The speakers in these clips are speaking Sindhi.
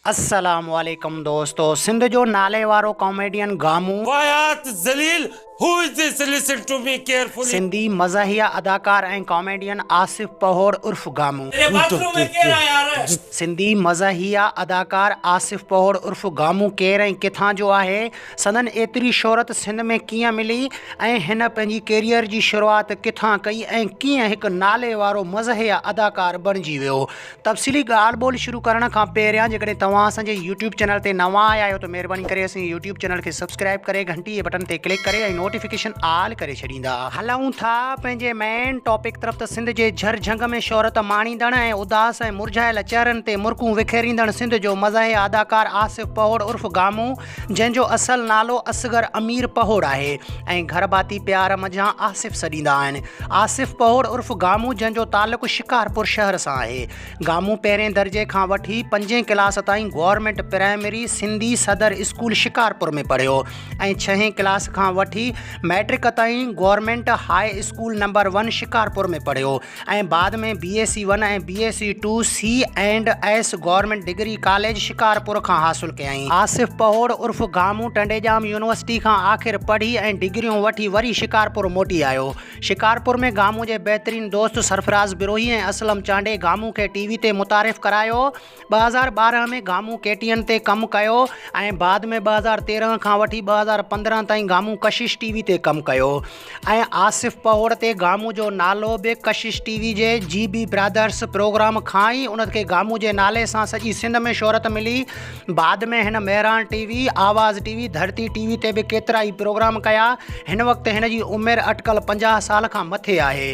السلام عليڪم دوستو سنڌ جو نالي وارو ڪاميڊين گامون. واهيات ذليل who is this listen to me carefully. Sindhi مزاحيه اداڪار ۽ ڪاميڊين آصف پهوڙ عرف گامون. اڙي باٿ روم ۾ ڪير آ يار. سنڌي مزاحيه اداڪار آصف پهوڙ عرف گامون ڪير ۽ ڪٿان جو آهي، سندن ايتري شهرت سنڌ ۾ ڪيئن ملي ۽ هن پنهنجي ڪيريئر جي شروعات ڪٿان ڪئي ۽ ڪيئن هڪ نالي وارو مزاحيه اداڪار بڻجي ويو. تفصيلي ڳالهه ٻولهه شروع ڪرڻ کان پهريان جيڪڏهن توهان اسان جي يوٽيوب چينل تي نوان آيا آهيو ته مهرباني ڪري اسان جي يوٽيوب چينل کي سبسڪرائب ڪري گهنٽي جي بٽن تي ڪلڪ ڪري ۽ نوٽيفڪيشن آل ڪري ڇڏيندا. هلون ٿا پنهنجي مين ٽاپڪ طرف ته سنڌ جي جھر جھنگ ۾ شهرت ماڻيندڙ ۽ اداس ۽ مرجهايل چهرن تي مرڪون وکيريندڙ سنڌ جو مزاحيه اداڪار آصف پهوڙ عرف گامون جنهن جو اصل نالو اصغر امير پهوڙ آهي ۽ گهر ڀاتي پيار منجهان آصف سڏيندا آهن. آصف پهوڙ عرف گامون جنهن جو تعلق شڪارپور شهر سان آهي. گامون پهرين درجي کان وٺي پنجين ڪلاس تائين گورنمينٽ پرائمري سنڌي صدر اسڪول شڪارپور ۾ پڙهيو ۽ ڇهين ڪلاس کان وٺي مئٽرڪ تائين government high school number one Shikarpur ۾ پڙهيو ۽ بعد ۾ B S C one ۽ B S C two C and S government degree college Shikarpur کان حاصل ڪيائين. آصف پهوڙ عرف گامون ٽنڊيڄام يونيورسٽي کان آخر پڙهي ۽ ڊگريون وٺي وري شڪارپور موٽي آيو. شڪارپور ۾ گامون جي بهترين دوست سرفراز بروهي ۽ اسلم چانڊيي گامون کي ٽي وي تي متعارف ڪرايو. 2012 ۾ گامون ڪي ٽي اين تي ڪم ڪيو ۽ بعد ۾ 2013 کان وٺي 2015 تائين گامون ڪشش ٽي وي تي ڪم ڪيو ۽ آصف پهوڙ تي گامون جو نالو به ڪشش ٽي وي جي جي بي برادرس پروگرام کان ئي ان کي گامون جي نالي سان سڄي سنڌ ۾ شهرت ملي. بعد ۾ هن Mehran T V, Awaz T V, Dharti T V تي به ڪيترائي پروگرام ڪيا. هن وقت هن جي عمر اٽڪل 50 سال کان مٿي آهي.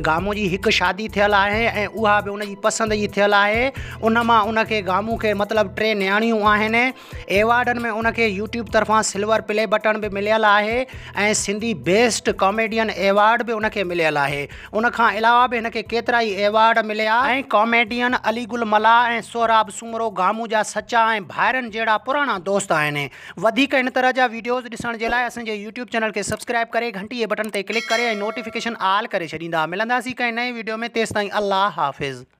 گامون جي هڪ شادي ٿيل آهي ۽ اها به ان جي پسند جي ٿيل آهي. ان مان ان کي گامون کي مطلب ٽي نياڻيون آهن. ايوارڊن ۾ ان کي يوٽيوب طرفان سلور پلي بٽڻ به مليل آهي ۽ سنڌي بيسٽ ڪاميڊين ايوارڊ به ان کي مليل آهي. ان کان علاوه به هن کي ڪيترائي ايوارڊ مليا ۽ ڪاميڊين علي گل ملاح ۽ سهراب سومرو گامون جا سچا ۽ ڀائرن جهڙا پراڻا دوست آهن. وڌيڪ ان طرح جا ويڊيوز ڏسڻ جي لاء اسان جي يوٽيوب چينل کي سبسڪرائب ڪري گهنٽي جي بٽڻ تي ڪلڪ ڪري ۽ نوٽيفڪيشن آل ڪري ڇڏيندا. ملنداسين ڪنهن نئين ويڊيو ۾ تيستائين الله حافظ.